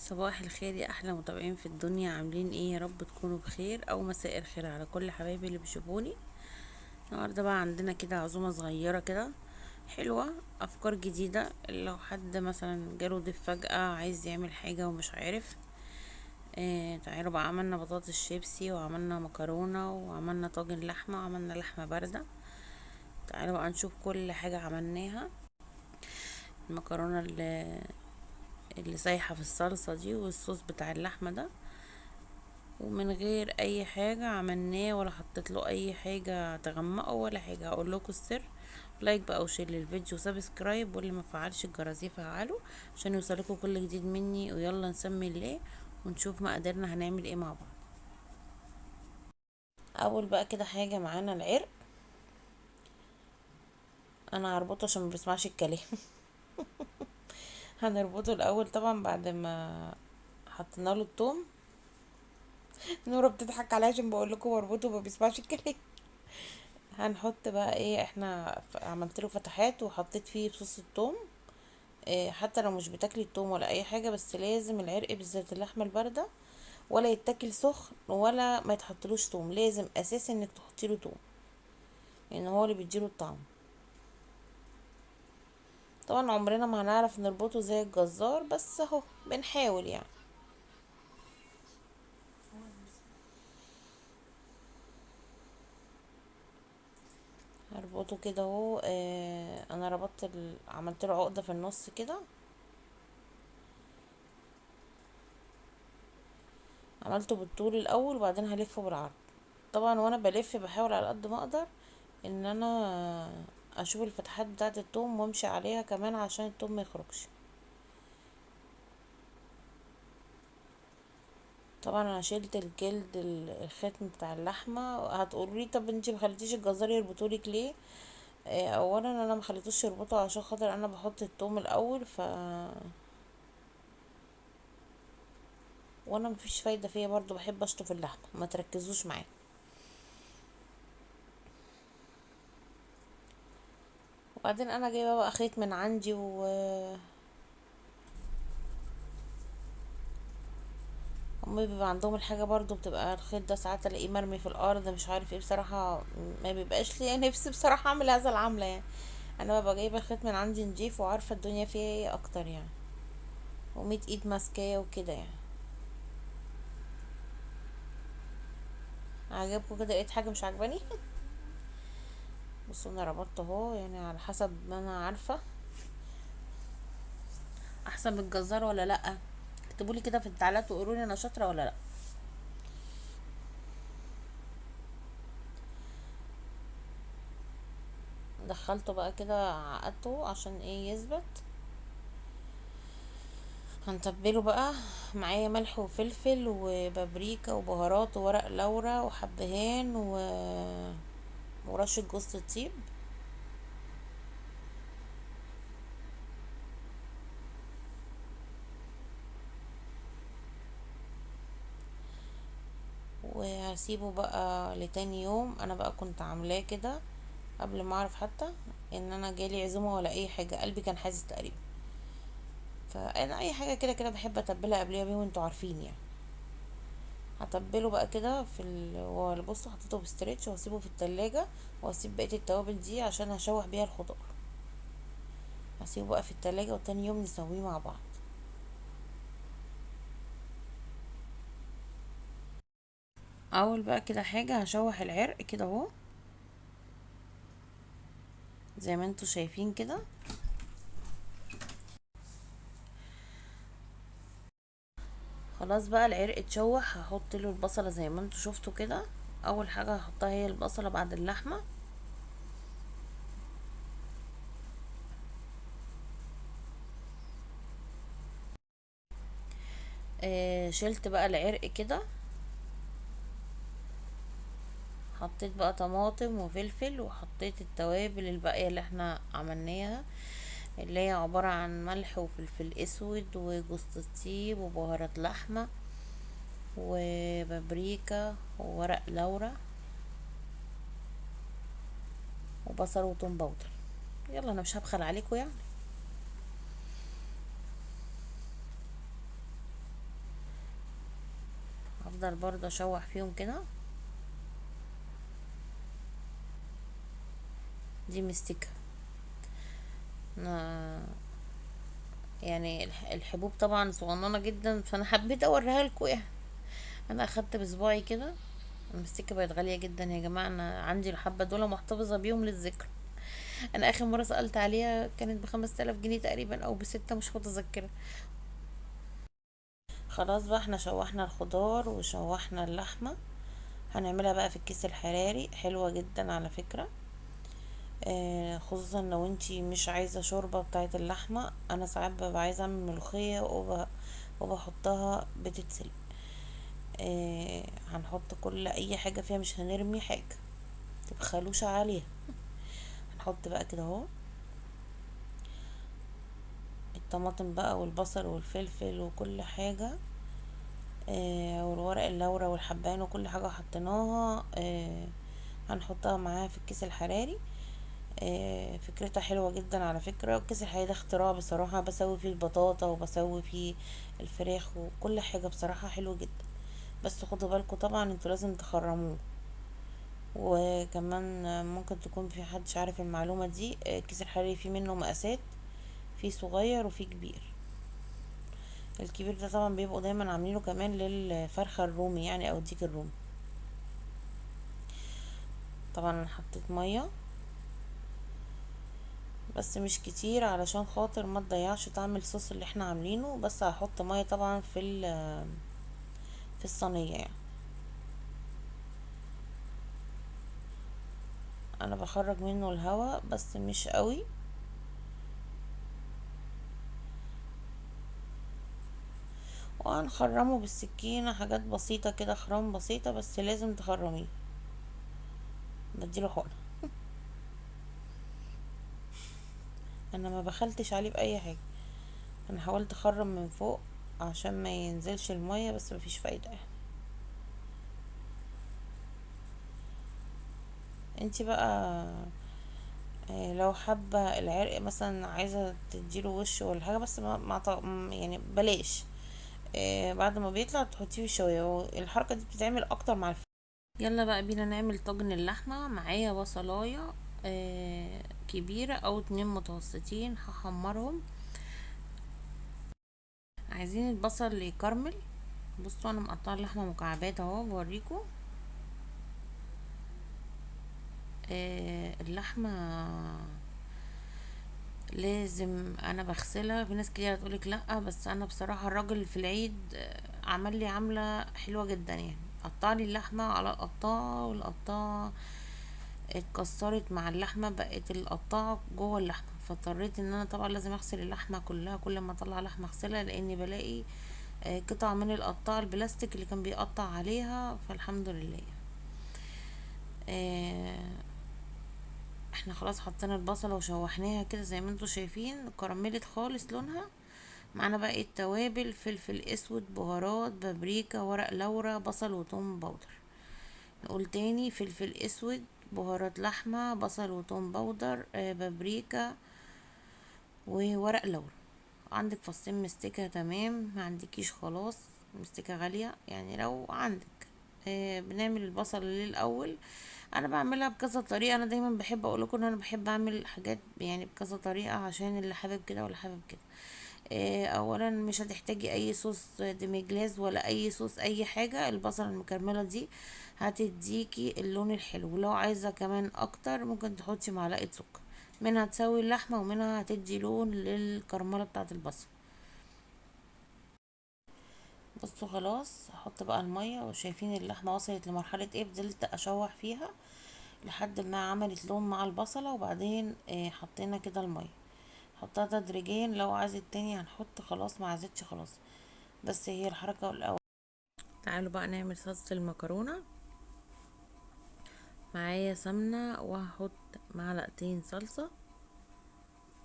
صباح الخير يا احلى متابعين في الدنيا، عاملين ايه؟ يا رب تكونوا بخير، او مساء الخير على كل حبايبي اللي بيشوفوني. النهارده بقى عندنا كده عزومة صغيرة كده حلوة، افكار جديدة. لو حد مثلا جاله ضيف فجاة عايز يعمل حاجة ومش عارف، تعالوا بقى. عملنا بطاطس شيبسي، وعملنا مكرونه، وعملنا طاجن لحمه، وعملنا لحمه باردة. تعالوا بقى نشوف كل حاجة عملناها. المكرونه اللي سايحه في الصلصه دي، والصوص بتاع اللحمة ده، ومن غير اي حاجة عملناه، ولا حطيت له اي حاجة تغمقه ولا حاجة. هقول لكم السر. like بقى و share للفيديو و subscribe، واللي ما فعلش الجرس يفعله عشان يوصلكم كل جديد مني. ويلا نسمي الله ونشوف مقاديرنا هنعمل ايه مع بعض. اول بقى كده حاجة معانا العرق، انا هربطه عشان ما بيسمعش الكلام. هنربطه الاول طبعا بعد ما حطينا له التوم. نورة بتضحك عليا عشان بقول لكم بربطه وما بيسمعش الكلام. هنحط بقى ايه، احنا عملت له فتحات وحطيت فيه صوص التوم. حتى لو مش بتاكلي التوم ولا اي حاجة، بس لازم العرق بالذات اللحمة البارده ولا يتاكل سخن ولا ما يتحطلوش توم، لازم اساسي انك تحطي له توم لان هو اللي بيديله الطعم. طبعا عمرنا ما هنعرف نربطه زي الجزار، بس اهو بنحاول يعني. هربطه كده اهو. انا ربطت عملت له عقده في النص كده، عملته بالطول الاول وبعدين هلفه بالعرض. طبعا وانا بلف بحاول على قد ما اقدر ان انا اشوف الفتحات بتاعه التوم وامشي عليها كمان عشان التوم ما يخرجش. طبعا انا شلت الجلد الختم بتاع اللحمة. هتقولوا لي طب انتي ما خليتيش الجزار يربطولك ليه؟ اولا انا ما خليتوش يربطه عشان خاطر انا بحط التوم الاول، وانا مفيش فايده فيا برضو، بحب اشطف اللحمة، ما تركزوش معايا. وبعدين انا جايبه بقى خيط من عندي و هما بيبقى عندهم الحاجة برضو بتبقى الخيط ده ساعات الاقيه مرمي في الارض مش عارف ايه، بصراحة ما بيبقاش ليا نفسي بصراحة اعمل هذا العملة يعني. انا ببقى جايبه الخيط من عندي نضيف وعارفه الدنيا فيها ايه اكتر يعني، ومية ايد ماسكاه وكده يعني. عجبكم كده؟ لقيت حاجة مش عجباني؟ بصوا انا ربطته اهو يعني على حسب ما انا عارفه، احسن من الجزار ولا لا؟ اكتبوا لي كده في التعليقات وقولوا لي انا شاطرة ولا لا. دخلته بقى كده عقدته عشان ايه يثبت. هنتبله بقى، معايا ملح وفلفل وبابريكا وبهارات وورق لورا وحبهان ورشه جوز الطيب. وهسيبه بقى لتاني يوم. انا بقى كنت عاملاه كده قبل ما اعرف حتى ان انا جالي عزومة ولا اي حاجة، قلبي كان حاسس تقريبا. فانا اي حاجة كده كده بحب اتبلها قبليها بيوم، انتوا عارفين يعني. هتبله بقى كده في بصوا حطيته في ستريتش وهسيبه في التلاجة، وهسيب بقية التوابل دي عشان هشوح بيها الخضار. هسيبه بقى في التلاجة وتاني يوم نسويه مع بعض. اول بقى كده حاجة هشوح العرق كده اهو زي ما انتوا شايفين كده. خلاص بقى العرق اتشوح، هحط له البصله زي ما انتوا شفتوا كده. اول حاجة هحطها هي البصله بعد اللحمة. شلت بقى العرق كده، حطيت بقى طماطم وفلفل، وحطيت التوابل الباقية اللي احنا عملناها اللي هي عبارة عن ملح وفلفل اسود وجوز الطيب وبهارات لحمه وبابريكا وورق لورا وبصل وتوم باودر. يلا انا مش هبخل عليكم يعني. هفضل برضه اشوح فيهم كده. دي مستكة. انا يعني الحبوب طبعا صغننة جدا، فانا حبيت اوريها لكم يعني. انا اخدت بصباعي كده. المستكة بقت غالية جدا يا جماعة، انا عندي الحبة دول محتفظة بيهم للذكرى. انا اخر مرة سألت عليها كانت ب5000 جنيه تقريبا او ب6، مش متذكرة. خلاص بقى احنا شوحنا الخضار وشوحنا اللحمة، هنعملها بقى في الكيس الحراري. حلوة جدا على فكرة، خصوصا لو انتي مش عايزة شوربة بتاعت اللحمة. انا ساعات ببقى عايزة اعمل ملوخية وبحطها بتتسلق. هنحط كل اي حاجة فيها، مش هنرمي حاجة، متبخلوش عليها. هنحط بقى كده اهو الطماطم بقى والبصل والفلفل وكل حاجة، والورق اللورة والحبان وكل حاجة حطيناها، هنحطها معاها في الكيس الحراري. فكرتها حلوة جدا على فكرة. الكيس الحراري ده اختراع بصراحة، بسوي فيه البطاطا وبسوي فيه الفراخ وكل حاجة، بصراحة حلو جدا. بس خدوا بالكم طبعا انتوا لازم تخرموه. وكمان ممكن تكون في حدش عارف المعلومة دي، الكيس الحراري فيه منه مقاسات، فيه صغير وفيه كبير. الكبير ده طبعا بيبقوا دايما عاملينه كمان للفرخة الرومي يعني، او الديك الرومي. طبعا انا حطيت مية بس مش كتير علشان خاطر ما تضيعش طعم الصوص اللي احنا عاملينه، بس هحط مية طبعا في الصينية يعني. انا بخرج منه الهواء بس مش قوي. وهنخرمه بالسكينة، حاجات بسيطة كده، خرام بسيطة بس لازم تخرميه. بديله حقنة، انا ما بخلتش عليه باي حاجة. انا حاولت اخرم من فوق عشان ما ينزلش المية بس مفيش فايدة يعني. انتي بقى، لو حابة العرق مثلا عايزة تديله وش ولا حاجة، بس ما، ما يعني بلاش. بعد ما بيطلع تحطيه في الشواية. الحركة دي بتتعمل اكتر مع الفراخ. يلا بقى بينا نعمل طاجن اللحمة. معايا بصلاية، كبيرة او 2 متوسطين، هحمرهم. عايزين البصل يكرمل. بصوا انا مقطعه اللحمة مكعبات اهو بوريكم. اللحمة لازم انا بغسلها. في ناس كتير هتقولك لا، بس انا بصراحة الراجل في العيد، عمل لي عمله حلوة جدا يعني، قطع لي اللحمة على القطاعه، والقطاعه اتكسرت مع اللحمة، بقت القطاعه جوه اللحمة، فاضطريت ان انا طبعا لازم اغسل اللحمة كلها. كل ما اطلع لحمه اغسلها، لاني بلاقي، قطع من القطاعه البلاستيك اللي كان بيقطع عليها، فالحمد لله. احنا خلاص حطينا البصله وشوحناها كده زي ما انتم شايفين، كرملت خالص لونها. معانا بقى التوابل، فلفل اسود، بهارات، بابريكا، ورق لورا، بصل وتوم باودر. نقول تاني، فلفل اسود، بهارات لحمه، بصل وتوم باودر، بابريكا، وورق لورا. عندك فصين مستكه تمام، ما عندكيش خلاص مستكه غالية يعني، لو عندك. بنعمل البصل ليه الاول. انا بعملها بكذا طريقه، انا دايما بحب اقول لكم ان انا بحب اعمل حاجات بكذا طريقه عشان اللي حابب كده واللي حابب كده. اولا مش هتحتاجي اي صوص demi-glace ولا اي صوص اي حاجة، البصله المكرمله دي هتديكي اللون الحلو. ولو عايزه كمان اكتر ممكن تحطي معلقه سكر، منها تسوي اللحمة ومنها هتدي لون للكرمله بتاعه البصل. بصوا خلاص هحط بقى المية، وشايفين اللحمة وصلت لمرحلة ايه، فضلت اشوح فيها لحد ما عملت لون مع البصله، وبعدين حطينا كده المية. حطها تدريجيا، لو عايزه تاني هنحط، خلاص ما عايزتش خلاص، بس هي الحركة الاول. تعالوا بقى نعمل صلصه المكرونه. معايا سمنه وهحط معلقتين صلصه.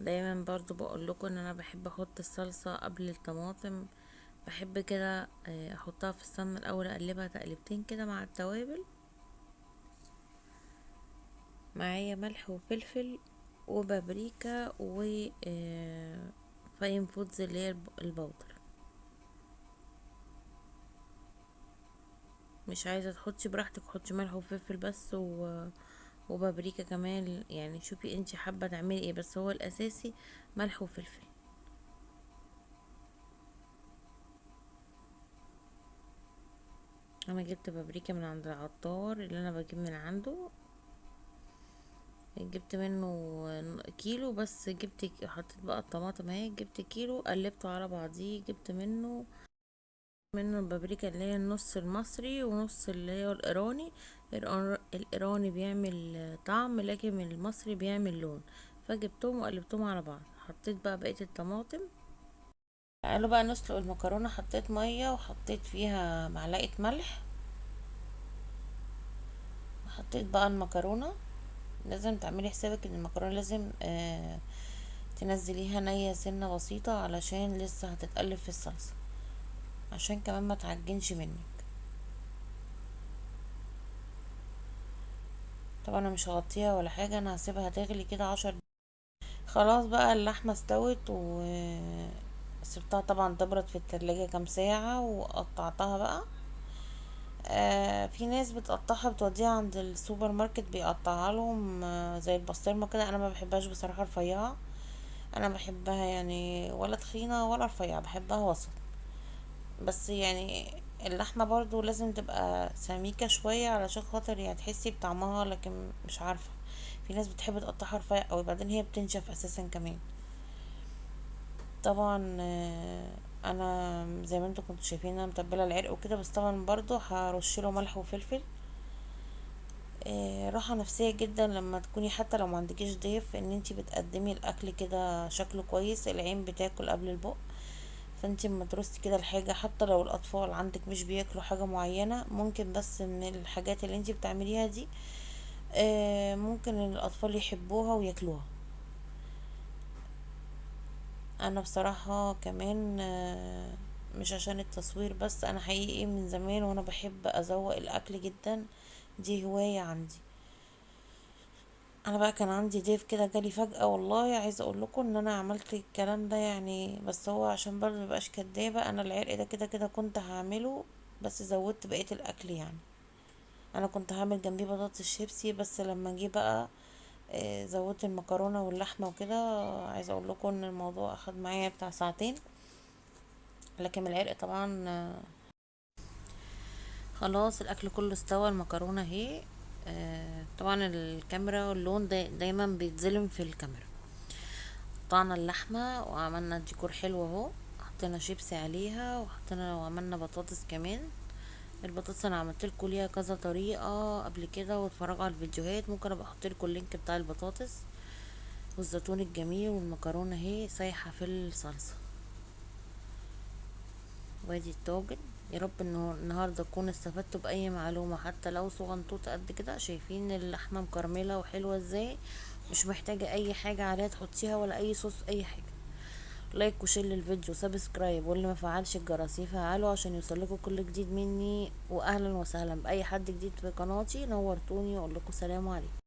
دايما برضو بقول لكم ان انا بحب احط الصلصه قبل الطماطم، بحب كده، احطها في السمنة الاول، اقلبها تقلبتين كده مع التوابل. معايا ملح وفلفل وبابريكا و، فاين فودز اللي هي البودر. مش عايزة تحطي براحتك، حطي ملح وفلفل بس وبابريكا كمان، يعني شوفي انتي حابة تعملي ايه، بس هو الاساسي ملح وفلفل. انا جبت بابريكا من عند العطار اللي انا بجيب من عنده، جبت منه كيلو بس، حطيت بقى الطماطم اهي، جبت كيلو قلبته على بعضيه، جبت منه البابريكا اللي هي النص المصري ونص اللي هي الايراني. الايراني بيعمل طعم لكن المصري بيعمل لون، فجبتهم وقلبتهم على بعض. حطيت بقى بقية الطماطم. تعالوا بقى نسلق المكرونة. حطيت مية وحطيت فيها معلقة ملح، وحطيت بقى المكرونة. لازم تعملي حسابك ان المكرونة لازم تنزليها نية سنة بسيطة علشان لسه هتتقلب في الصلصة، عشان كمان ما تعجنش منك. طبعا انا مش هغطيها ولا حاجة، انا هسيبها تغلي كده 10 دقايق. خلاص بقى اللحمة استوت، وسبتها طبعا تبرد في التلاجة كام ساعة، وقطعتها بقى. في ناس بتقطعها بتوديها عند السوبر ماركت بيقطعها لهم، زي البسطرمة كده. انا ما بحبهاش بصراحة رفيعة، انا بحبها ولا تخينة ولا رفيعة، بحبها وسط. بس اللحمة برضو لازم تبقى سميكة شوية علشان خاطر تحسي بطعمها، لكن مش عارفة في ناس بتحب تقطعها رفيع قوي، بعدين هي بتنشف اساسا كمان. طبعا، انا زي ما انتم كنتوا شايفين انا متبله العرق وكده، بس طبعا برضو هرش له ملح وفلفل. راحه نفسيه جدا لما تكوني حتى لو ما عندكيش ضيف ان انتي بتقدمي الاكل كده شكله كويس، العين بتاكل قبل البق. فانتي اما ترصي كده الحاجه، حتى لو الاطفال عندك مش بياكلوا حاجه معينه، ممكن بس من الحاجات اللي انتي بتعمليها دي، ممكن الاطفال يحبوها وياكلوها. انا بصراحه كمان، مش عشان التصوير بس، انا حقيقي من زمان وانا بحب ازوق الاكل جدا، دي هوايه عندي. انا بقى كان عندي ضيف كده جالي فجأة، والله عايزه اقول لكم ان انا عملت الكلام ده بس هو عشان برضه مبقاش كدابه، انا العرق ده كده كده كنت هعمله، بس زودت بقيه الاكل. انا كنت هعمل جنبيه بطاطس الشيبسي، بس لما جه بقى، زودت المكرونه واللحمه وكده. عايزه اقول لكم ان الموضوع اخد معايا بتاع ساعتين، لكن العرق طبعا، خلاص الاكل كله استوى. المكرونه اهي، طبعا الكاميرا واللون ده دايما بيتظلم في الكاميرا. قطعنا اللحمه وعملنا ديكور حلو اهو، حطينا شيبسي عليها وعملنا بطاطس كمان. البطاطس انا عملت لكم ليها كذا طريقه قبل كده، واتفرجوا على الفيديوهات، ممكن ابقى احط لكم اللينك بتاع البطاطس والزيتون الجميل. والمكرونه اهي سايحه في الصلصه، وادي الطاجن. يا رب انه النهارده تكونوا استفدتوا باي معلومه حتى لو صغنطوطه قد كده. شايفين اللحمه مكرمله وحلوه ازاي، مش محتاجه اي حاجه عليها تحطيها ولا اي صوص اي حاجه. like و share للفيديو، subscribe، واللي ما فعلش الجرس يفعله عشان يوصلكوا كل جديد مني. واهلا وسهلا باي حد جديد في قناتي، نورتوني، واقول لكم سلام عليكم.